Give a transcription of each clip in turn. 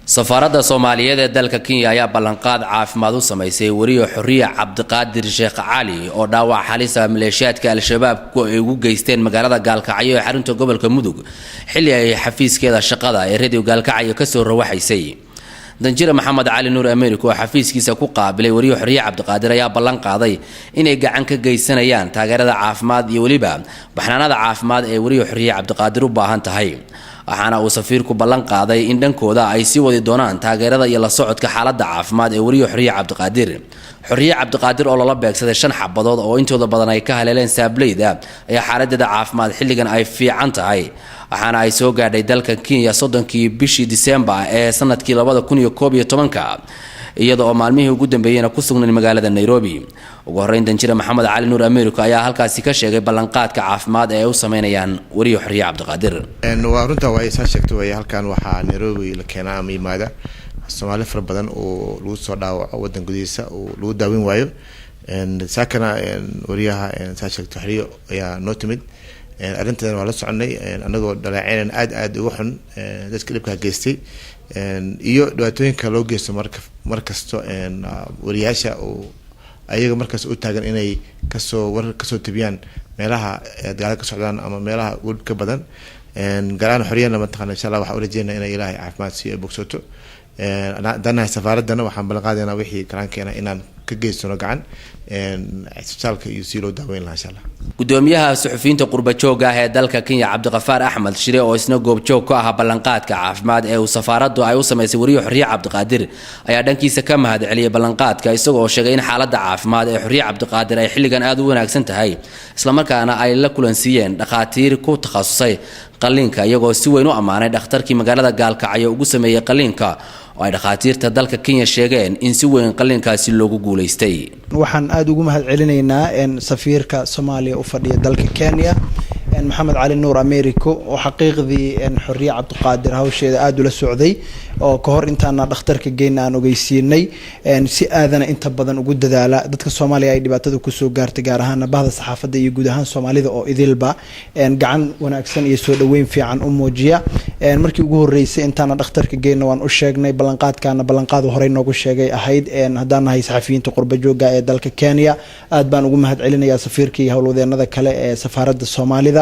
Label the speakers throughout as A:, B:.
A: Safaaradda Soomaaliyeed ee dalka Kenya ayaa ballanqaad caafimaad u samaysay wariye Xoriye Cabdiqaadir Sheekh Cali oo dhaawac halisa maleeshiyaadka Al-Shabaab ay ugu geysteen magaalada Gaalkacyo ee xarunta gobolka Mudug, xilli ay xafiiskeeda shaqada ee Radio Gaalkacyo kasoo rawaxaysay. Danjire Maxamed Cali Nuur America oo xafiiskiisa ku qaabilay wariye Xoriye Cabdiqaadir ayaa ballan qaaday inay gacan ka geysanayaan taageerada caafimaad iyo weliba baxnaanada caafimaad ee wariye Xoriye Cabdiqaadir u baahan tahay. Waxaana uu safiirku ballan qaaday in dhankooda ay sii wadi doonaan taageerada iyo la socodka xaaladda caafimaad ee wariye Xoriye Cabdiqaadir. Xoriye Cabdiqaadir oo lala beegsaday shan xabadood oo intooda badan ay ka haleeleen saableyda ayaa xaaladeeda caafimaad xilligan ay fiican tahay, waxaana ay soo gaadhay dalka Kenya 30-kii bishii Disembar ee sanadkii 2011-ka, iyada oo maalmihii ugu dambeeyeyna ku sugnayn magaalada Nairobi. Ugu horreyn, danjire Maxamed Cali Nuur America ayaa halkaasi ka sheegay ballanqaadka caafimaad ee ay u sameynayaan wariye Xoriye Cabdiqaadir.
B: Waa runta, waa saa sheegta way. Halkan waxaa Nairobi la keenaa ama yimaada Soomaali fara badan oo lagu soo dhaawaco wadan gudihiisa oo lagu daaweyn waayo. Saakana wariyaha saa sheegta Xoriyo ayaa noo timid. Arrintan waa la soconay, anagoo dhaleeceynan aad aad uga xun dadka dhibkaa geystay iyo dhibaatooyinka loo geysto marka mar kasto wariyaasha oo ayaga markaas u taagan inay kasoo warar kasoo tebiyaan meelaha dagaalada ka socdaan ama meelaha web ka badan. Gaar ahaan Xoriyana mataqana, insha Allah waxaan urajeynaa inay Ilaahay caafimaad siiyo ay bogsoto. Haddaan nahay safaaradana, waxaan ballan qaadaynaa wixii kalaan inaan ka geysano gacan cisbitaalka iyo si loo daaweyn lahaa, insha Allah.
A: Gudoomiyaha suxufiyiinta qurba joogga ah ee dalka Kenya, Cabdiqafaar Axmed Shire, oo isna goobjoog ka ahaa ballanqaadka caafimaad ee uu safaaraddu ay u samaysay wariye Xorriye Cabdiqaadir, ayaa dhankiisa ka mahad celiyay ballanqaadka, isagoo sheegay in xaaladda caafimaad ee Xorriye Cabdiqaadir ay xilligan aada u wanaagsan tahay, islamarkaana ay la kulansiiyeen dhakhaatiir ku takhasusay qalliinka, iyagoo si weyn u ammaanay dhakhtarkii magaalada Gaalkacyo ugu sameeyey qalliinka oo ay dhakhaatiirta dalka Kenya sheegeen in si weyn qalliinkaasi loogu guulaystay.
C: Waxaan aada ugu mahad celinaynaa safiirka Soomaaliya u fadhiya dalka Kenya, Maxamed Cali Nuur Americo, oo xaqiiqdii Xoriye Cabdiqaadir hawsheeda aada ula socday, oo kahor intaana dhakhtarka geyna aan ogeysiinay, si aadana inta badan ugu dadaala dadka Soomaaliya ay dhibaatada kusoo gaartay, gaar ahaana bahda saxaafadda iyo guud ahaan Soomaalida oo idilba gacan wanaagsan iyo soo dhaweyn fiican u muujiya. Markii ugu horeysay intaana dhakhtarka geyna waan u sheegnay ballanqaadkaana, ballanqaadu horey noogu sheegay ahayd. Haddaan nahay saxafiyiinta qurba jooga ee dalka Kenya, aad baan ugu mahad celinayaa safiirka iyo howlwadeenada kale ee safaaradda Soomaalida.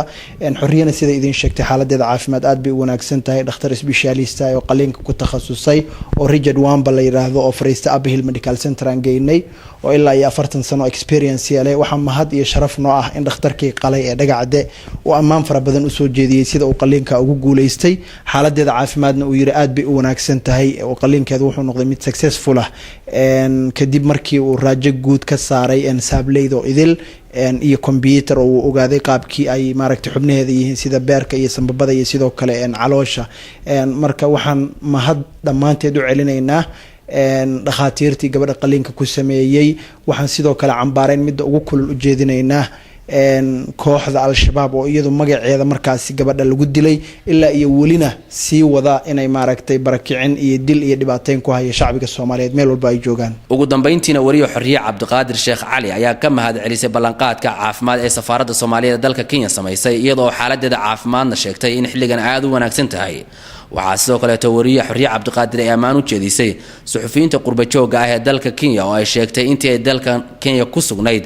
C: Xorriyana, sida idiin sheegtay, xaaladeeda caafimaad aad bay u wanaagsan tahay. Dhakhtar specialist oo qaliinka ku takhasusay oo Richard Wamba la yiraahdo oo fariista Abbey Hill Medical Center aan geynay, oo ilaa iyo 40 sano experience yeelay. Waxaa mahad iyo sharaf noo ah in dhakhtarkii qalay ee Dhagacde uu ammaan fara badan usoo jeediyey sida uu qaliinka ugu guuleystay, xaaladeeda caafimaadna uu yiri aad bay u wanaagsan tahay oo qaliinkeeda wuxuu noqday mid successful ah, kadib markii uu raajo guud ka saaray saableyda oo idil iyo computer, oo uu ogaaday qaabkii ay maaragtay xubnaheeda yihiin, sida beerka iyo sambabada iyo sidoo kale caloosha. Marka waxaan mahad dhammaanteed u celinaynaa dhakhaatiirtii gabadha qaliinka ku sameeyey. Waxaan sidoo kale cambaareyn midda ugu kulul u jeedinaynaa kooxda Al-Shabaab, oo iyadu magaceeda markaasi gabadha lagu dilay ilaa iyo welina sii wada inay maaragtay barakicin iyo dil iyo dhibaateyn ku haya shacbiga Soomaaliyeed meel walba ay joogaan.
A: Ugu dambayntiina, wariye Xorriye Cabdiqaadir Sheekh Cali ayaa ka mahad celisay ballanqaadka caafimaad ee safaaradda Soomaaliyeed ee dalka Kenya samaysay, iyadoo xaaladeeda caafimaadna sheegtay in xilligan aada u wanaagsan tahay. Waxaa sidoo kaleeto wariye Xorriye Cabdiqaadir ay ammaan u jeedisay suxufiyiinta qurba joogga ah ee dalka Kenya, oo ay sheegtay intii ay dalka Kenya ku sugnayd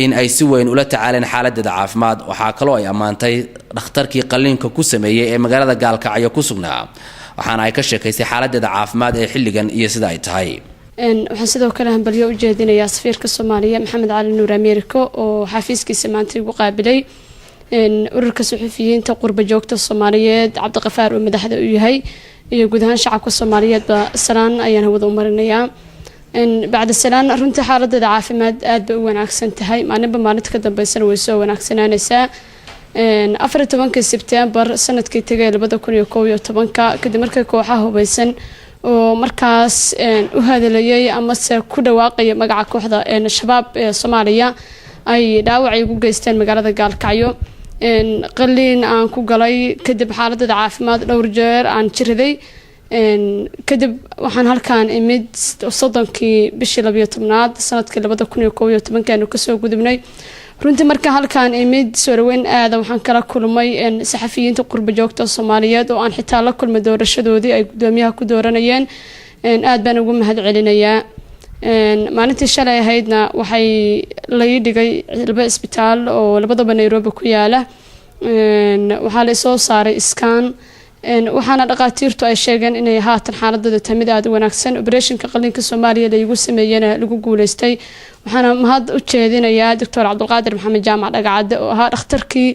A: in ay si weyn ula tacaaleen xaaladeeda caafimaad. Waxaa kaloo ay ammaantay dhakhtarkii qalliinka ku sameeyey ee magaalada Gaalkacyo ku sugnaa, waxaana ay ka sheekaysay xaaladeeda caafimaad ee xilligan iyo sida ay tahay.
D: Waxaan sidoo kale hambalyo u jeedinayaa safiirka Soomaaliya, Maxamed Cali Nuur Americo, oo xafiiskiisa maanta igu qaabilay ururka suxufiyiinta qurba joogta Soomaaliyeed, Cabdiqafaar uu madaxda u yahay, iyo guud ahaan shacabka Soomaaliyeedba salaan ayaan hawada u marinayaa. Bacda salaan, runtii xaaladeeda caafimaad aad bay u wanaagsan tahay, maalinba maalinta ka dambeysana way soo wanaagsanaanaysaa. 14-kii Sebtembar sanadkii tegay 2011-ka, kadib markii kooxaha hubeysan oo markaas u hadalayay amase ku dhawaaqaya magaca kooxda Shabaab ee Soomaaliya ay dhaawacay ugu geysteen magaalada Gaalkacyo, qaliin aan ku galay kadib, xaaladeeda caafimaad dhowr jeer aan jiraday kadib, waxaan halkaan imid 30-kii bishii 12-aad sanadkii 2011-ka aanu kasoo gudubnay. Runtii marka halkaan imid, soo dhaweyn aada waxaan kala kulmay saxafiyiinta qurba joogta Soomaaliyeed, oo aan xitaa la kulmay doorashadoodii ay gudoomiyaha ku dooranayeen. Aad baan ugu mahad celinayaa. Maalintii shalay ahaydna waxay lai dhigay laba isbitaal oo labadaba Nairobi ku yaala. Waxaa la isoo saaray scan, waxaana dhaqaatiirtu ay sheegeen inay haatan xaaladooda tahay mid aada u wanaagsan. Operationka qalinka Soomaaliya laigu sameeyena lagu guuleystay. Waxaana mahad u jeedinayaa Doctor Cabdulqaadir Maxamed Jaamac Dhagacadde, oo ahaa dhakhtarkii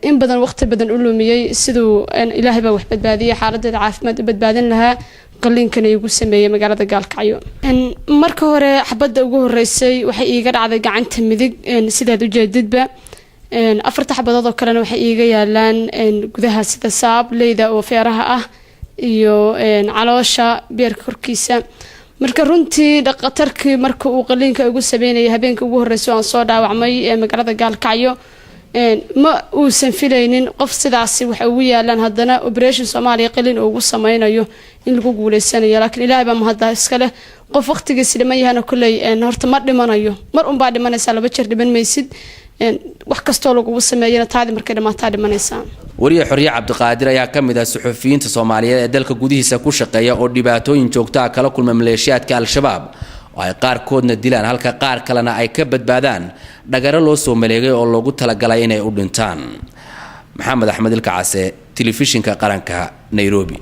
D: in badan waqti badan u lumiyey siduu, Ilaahay baa wax badbaadiyey, xaaladeeda caafimaad u badbaadin lahaa, qaliinkana igu sameeyey magaalada Gaalkacyo. Marka hore xabadda ugu horeysay waxay iiga dhacday gacanta midig, sidaad ujeedidba. Afarta xabadood oo kalena waxay iiga yaalaan gudaha, sida saab leyda oo feeraha ah iyo caloosha, beerka korkiisa. Marka runtii dhaqatarkii marka uu qaliinka igu sameynayay habeenka ugu horreysay oo aan soo dhaawacmay ee magaalada Gaalkacyo, ma uusan filaynin qof sidaasi waxay ugu yaalaan haddana operation Soomaaliya qalin ugu sameynayo in lagu guuleysanayo. Laakiin Ilaahay baa mahadda iska leh. Qof waqtigiisi dhiman yahana kolley horta ma dhimanayo, mar unbaa dhimanaysaa, laba jeer dhiman maysid. Wax kastoo lagugu sameeyana taadi markay dhamaataa dhimanaysaa.
A: Wariye Xorriye Cabdiqaadir ayaa ka mid ah suxufiyiinta Soomaaliyeed ee dalka gudihiisa ku shaqeeya oo dhibaatooyin joogta ah kala kulma maleeshiyaadka Al-Shabaab, oo ay qaarkoodna dilaan, halka qaar kalena ay ka badbaadaan dhagaro loo soo maleegay oo loogu talagalay inay u dhintaan. Maxamed Axmed Ilkacase, Telefishinka Qaranka, Nairobi.